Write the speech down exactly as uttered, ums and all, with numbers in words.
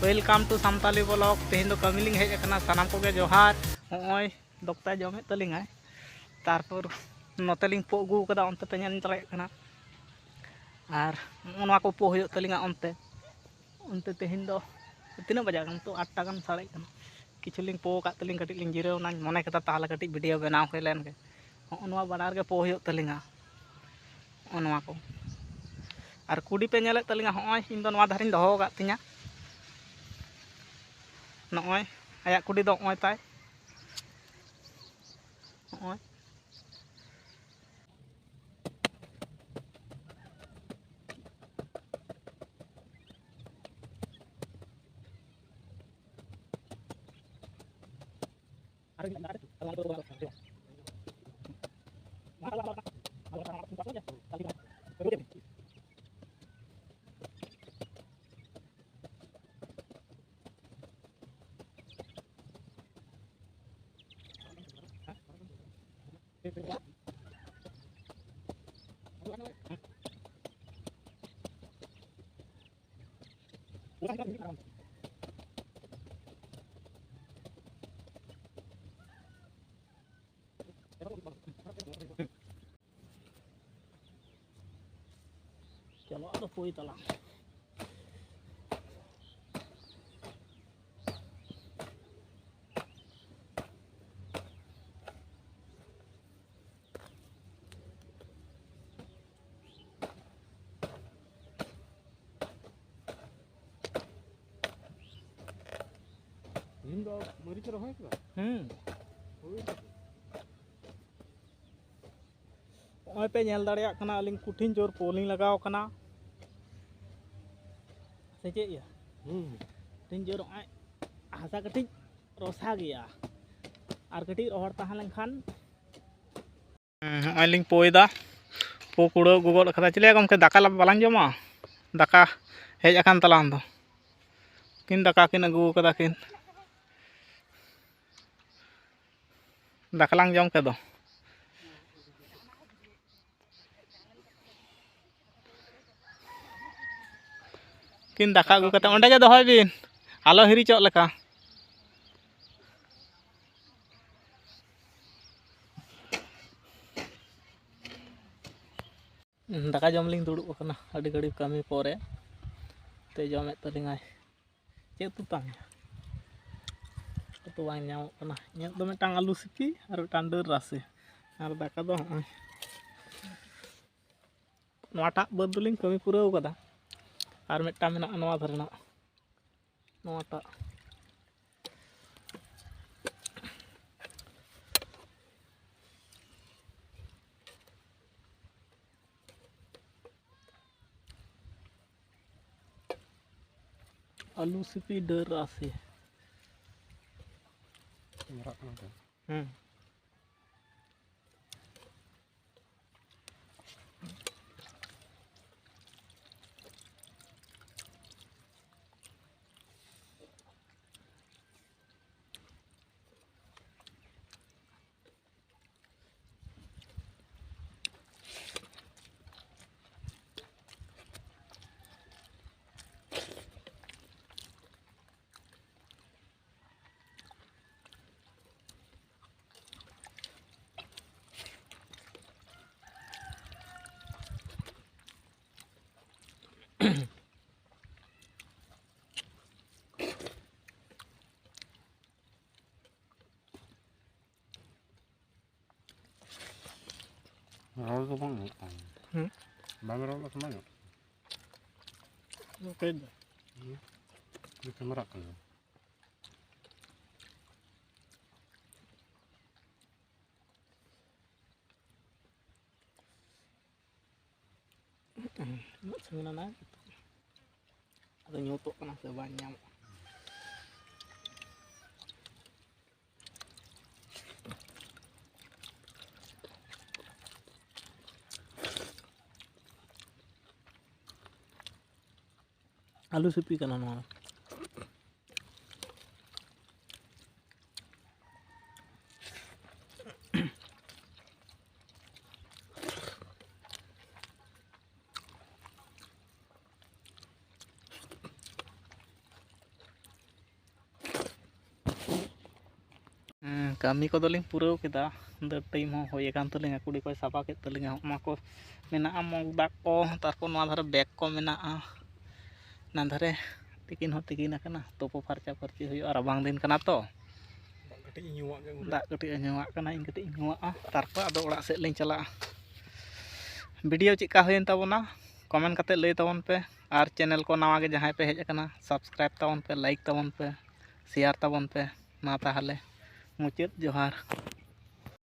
Welcome to Santali Vlog. ᱛᱮᱦᱮᱧ ᱫᱚ ᱠᱟᱹᱢᱤ ᱞᱤᱧ ᱦᱮᱡ ᱟᱠᱟᱱᱟ᱾ ᱥᱟᱱᱟᱢ ᱠᱚᱜᱮ ᱡᱚᱦᱟᱨ᱾ ᱦᱚᱸᱜᱼᱚᱭ ᱫᱚᱠᱛᱟᱭ ᱡᱚᱢᱮᱫ ᱛᱟᱹᱞᱤᱧᱟᱭ, ᱛᱟᱨᱯᱚᱨ ᱱᱚᱛᱮ ᱞᱤᱧ ᱯᱳ ᱟᱹᱜᱩ ᱟᱠᱟᱫᱟ, ᱚᱱᱛᱮ ᱯᱮ ᱧᱮᱞ ᱫᱟᱲᱮᱭᱟᱜ ᱠᱟᱱᱟ᱾ ᱟᱨ ᱱᱚᱜᱼᱚ ᱱᱚᱣᱟ ᱠᱚ ᱯᱳ ᱦᱩᱭᱩᱜ ᱛᱟᱹᱞᱤᱧᱟ ᱚᱱᱛᱮ᱾ ᱚᱱᱛᱮ ᱛᱮᱦᱮᱧ ᱫᱚ ᱛᱤᱱᱟᱹᱜ ᱵᱟᱡᱟᱜ ᱠᱟᱱᱟ? ᱱᱤᱛᱚᱜ ᱟᱴ ᱴᱟ ᱜᱟᱱ ᱥᱟᱲᱮᱜ ᱠᱟᱱᱟ᱾ ᱠᱤᱪᱷᱩ ᱞᱤᱧ ᱯᱳ ᱟᱠᱟᱫ ᱛᱮᱞᱤᱧ ᱠᱟᱹᱴᱤᱡ ᱞᱤᱧ ᱡᱤᱨᱟᱹᱣ ᱮᱱᱟᱧ, ᱢᱚᱱᱮ ᱠᱮᱫᱟ ᱛᱟᱦᱚᱞᱮ ᱠᱟᱹᱴᱤᱡ video ᱵᱮᱱᱟᱣ ᱦᱩᱭ ᱞᱮᱱ ᱜᱮ᱾ ᱦᱚᱸᱜᱼᱚ ᱱᱚᱣᱟ ᱵᱟᱱᱟᱨ ᱜᱮ ᱯᱳ ᱦᱩᱭᱩᱜ ᱛᱟᱹᱞᱤᱧᱟ᱾ ᱦᱚᱸᱜᱼᱚ ᱱᱚᱣᱟ ᱠᱚ᱾ ᱟᱨ ᱠᱩᱰᱤ ᱯᱮ ᱧᱮᱞᱮᱫ ᱛᱟᱹᱞᱤᱧᱟ, ᱦᱚᱸᱜᱼᱚᱭ ᱤᱧ ᱫᱚ ᱱᱚᱣᱟ ᱫᱷᱟᱨᱮᱧ ᱫᱚᱦᱚ ᱟᱠᱟᱫ ᱛᱤᱧᱟᱹ᱾ ᱱᱚᱜᱼᱚᱭ ᱟᱭᱟᱜ ᱠᱩᱰᱤ ᱫᱚ ᱱᱚᱜᱼᱚᱭ ᱛᱟᱭ, ᱱᱚᱜᱼᱚᱭ᱾ ᱪᱚᱞᱚ ᱟᱫᱚ ᱯᱩᱭ ᱛᱟᱞᱟᱝ᱾ ᱛᱮᱦᱮᱧ ᱫᱚ ᱢᱟᱹᱨᱤᱪ ᱨᱚᱦᱚᱭ ᱠᱮᱫᱟ? ᱦᱩᱸ᱾ ᱦᱩᱭ ᱮᱱᱟ᱾ ᱱᱚᱜᱼᱚᱭ ᱯᱮ ᱧᱮᱞ ᱫᱟᱲᱮᱭᱟᱜ ᱠᱟᱱᱟ, ᱟᱹᱞᱤᱧ ᱠᱚᱴᱷᱤᱱ ᱡᱳᱨ ᱯᱳ ᱞᱤᱧ ᱞᱟᱜᱟᱣ ᱠᱟᱱᱟ, ᱥᱮ ᱪᱮᱫ ᱭᱟ? ᱦᱩᱸ᱾ ᱠᱚᱴᱷᱤᱱ ᱡᱳᱨ ᱱᱚᱜᱼᱚᱭ ᱦᱟᱥᱟ ᱠᱟᱹᱴᱤᱡ ᱨᱚᱥᱟ ᱜᱮᱭᱟ, ᱟᱨ ᱠᱟᱹᱴᱤᱡ ᱨᱚᱦᱚᱲ ᱛᱟᱦᱮᱸ ᱞᱮᱱᱠᱷᱟᱱ᱾ ᱦᱩᱸ, ᱱᱚᱜᱼᱚᱭ ᱞᱤᱧ ᱯᱳᱭ ᱫᱟ, ᱯᱳ ᱠᱩᱲᱟᱹᱣ ᱟᱹᱜᱩ ᱜᱚᱫ ᱠᱟᱫᱟ᱾ ᱪᱮᱞᱮ ᱜᱚᱢᱠᱮ, ᱫᱟᱠᱟ ᱞᱟ-, ᱵᱟᱞᱟᱝ ᱡᱚᱢᱟ? ᱫᱟᱠᱟ ᱦᱮᱡ ᱟᱠᱟᱱ ᱛᱟᱞᱟᱝ ᱫᱚ, ᱠᱤᱱ ᱫᱟᱠᱟ ᱠᱤᱱ ᱟᱹᱜᱩ ᱠᱟᱫᱟ ᱠᱤᱱ᱾ ᱫᱟᱠᱟ ᱞᱟᱝ ᱡᱚᱢ ᱠᱮᱫ ᱫᱚ᱾ ᱠᱤᱱ ᱫᱟᱠᱟ ᱟᱹᱜᱩ ᱠᱟᱛᱮ ᱚᱸᱰᱮ ᱜᱮ ᱫᱚᱦᱚᱭ ᱵᱤᱱ᱾ ᱟᱞᱚ ᱦᱤᱨᱤᱡᱚᱜ ᱞᱮᱠᱟ᱾ ᱫᱟᱠᱟ ᱡᱚᱢ ᱞᱤᱧ ᱫᱩᱲᱩᱵ ᱟᱠᱟᱱᱟ ᱟᱹᱰᱤ ᱜᱷᱟᱹᱲᱤᱡ ᱠᱟᱹᱢᱤ ᱯᱚᱨᱮ᱾ ᱛᱮ ᱡᱚᱢᱮᱫ ᱛᱟᱹᱞᱤᱧᱟᱭ᱾ ᱪᱮᱫ ᱩᱛᱩ ᱛᱟᱢ? ᱩᱛᱩ ᱵᱟᱝ ᱧᱟᱢᱚᱜ ᱠᱟᱱᱟ᱾ ᱤᱧᱟᱹᱜ ᱫᱚ ᱢᱤᱫᱴᱟᱝ ᱟᱹᱞᱩ ᱥᱤᱯᱤ ᱟᱨ ᱢᱤᱫᱴᱟᱝ ᱰᱟᱹᱞ ᱨᱟᱥᱮ᱾ ᱟᱨ ᱫᱟᱠᱟ ᱫᱚ ᱦᱚᱸᱜᱼᱚᱭ ᱱᱚᱣᱟᱴᱟᱜ ᱵᱟᱹᱫᱽ ᱫᱚᱞᱤᱧ ᱠᱟᱹᱢᱤ ᱯᱩᱨᱟᱹᱣ ᱠᱟᱫᱟ᱾ ᱟᱨ ᱢᱤᱫᱴᱟᱝ ᱢᱮᱱᱟᱜᱼᱟ ᱱᱚᱣᱟ ᱫᱷᱟᱨᱮ ᱱᱟᱜ, ᱱᱚᱣᱟᱴᱟᱜ᱾ ᱟᱹᱞᱩ ᱥᱤᱯᱤ ᱰᱟᱹᱞ ᱨᱟᱥᱮ᱾ ᱧᱮᱞᱚᱜ ᱠᱟᱱᱟ ᱛᱚ? ᱦᱮᱸ᱾ ᱨᱚᱲ ᱫᱚ ᱵᱟᱝ ᱟᱸᱡᱚᱢᱚᱜ ᱠᱟᱱᱟ᱾ ᱦᱩᱸ? ᱵᱟᱝ ᱨᱚᱲ ᱞᱮᱠᱷᱟᱱ ᱵᱟᱝ ᱟᱸᱡᱚᱢᱚᱜ ᱠᱟᱱᱟ᱾ ᱚᱠᱚᱭ ᱫᱚ? ᱦᱩᱸ? ᱩᱱᱤ ᱠᱮᱢᱮᱨᱟᱜ ᱠᱟᱱᱟ᱾ ᱩᱱᱟᱹᱜ ᱥᱟᱺᱜᱤᱧ ᱱᱟ, ᱟᱫᱚ ᱧᱩᱛᱚᱜ ᱠᱟᱱᱟ ᱥᱮ ᱵᱟᱝ ᱧᱟᱢᱚᱜᱼᱟ᱾ ᱟᱹᱞᱩ ᱥᱤᱯᱤ ᱠᱟᱱᱟ ᱱᱚᱣᱟ᱾ ᱠᱟᱹᱢᱤ ᱠᱚᱫᱚᱞᱤᱧ ᱯᱩᱨᱟᱹᱣ ᱠᱮᱫᱟ, ᱫᱟᱹᱲ ᱴᱟᱭᱤᱢ ᱦᱚᱸ ᱦᱩᱭ ᱟᱠᱟᱱ ᱛᱟᱹᱞᱤᱧᱟ, ᱠᱩᱲᱤ ᱠᱚᱭ ᱥᱟᱯᱷᱟ ᱠᱮᱫ ᱛᱟᱹᱞᱤᱧᱟ᱾ ᱦᱚᱸᱜᱼᱚ ᱱᱚᱣᱟ ᱠᱚ ᱢᱮᱱᱟᱜᱼᱟ, ᱢᱚᱜᱽ ᱫᱟᱜ ᱠᱚ, ᱛᱟᱨᱯᱚᱨ ᱱᱚᱣᱟ ᱫᱷᱟᱨᱮ ᱵᱮᱜᱽ ᱠᱚ ᱢᱮᱱᱟᱜᱼᱟ, ᱚᱱᱟ ᱫᱷᱟᱨᱮ ᱛᱤᱠᱤᱱ ᱦᱚᱸ ᱛᱤᱠᱤᱱ ᱟᱠᱟᱱᱟ, ᱛᱩᱯᱩ ᱯᱷᱟᱨᱪᱟ ᱯᱷᱟᱹᱨᱪᱤ ᱦᱩᱭᱩᱜᱼᱟ, ᱨᱟᱵᱟᱝ ᱫᱤᱱ ᱠᱟᱱᱟ ᱛᱚ᱾ ᱫᱟᱜ ᱠᱟᱹᱴᱤᱡ ᱤᱧ ᱧᱩᱣᱟᱜ ᱠᱟᱱᱟ, ᱤᱧ ᱠᱟᱹᱴᱤᱡ ᱤᱧ ᱧᱩᱣᱟᱜᱼᱟ, ᱛᱟᱨᱯᱚᱨ ᱟᱫᱚ ᱚᱲᱟᱜ ᱥᱮᱫ ᱞᱤᱧ ᱪᱟᱞᱟᱜᱼᱟ᱾ ᱵᱷᱤᱰᱤᱭᱳ ᱪᱮᱫᱠᱟ ᱦᱩᱭᱮᱱ ᱛᱟᱵᱚᱱᱟ, ᱠᱚᱢᱮᱱᱴ ᱠᱟᱛᱮ ᱞᱟᱹᱭ ᱛᱟᱵᱚᱱ ᱯᱮ, ᱟᱨ ᱪᱮᱱᱮᱞ ᱠᱚ ᱱᱟᱣᱟ ᱜᱮ ᱡᱟᱦᱟᱸᱭ ᱯᱮ ᱦᱮᱡ ᱟᱠᱟᱱᱟ, ᱥᱟᱵᱥᱠᱨᱟᱭᱤᱵᱽ ᱛᱟᱵᱚᱱ ᱯᱮ, ᱞᱟᱭᱤᱠ ᱛᱟᱵᱚᱱ ᱯᱮ, ᱥᱮᱭᱟᱨ ᱛᱟᱵᱚᱱ ᱯᱮ᱾ ᱢᱟ ᱛᱟᱦᱚᱞᱮ ᱢᱩᱪᱟᱹᱫ ᱡᱚᱦᱟᱨ᱾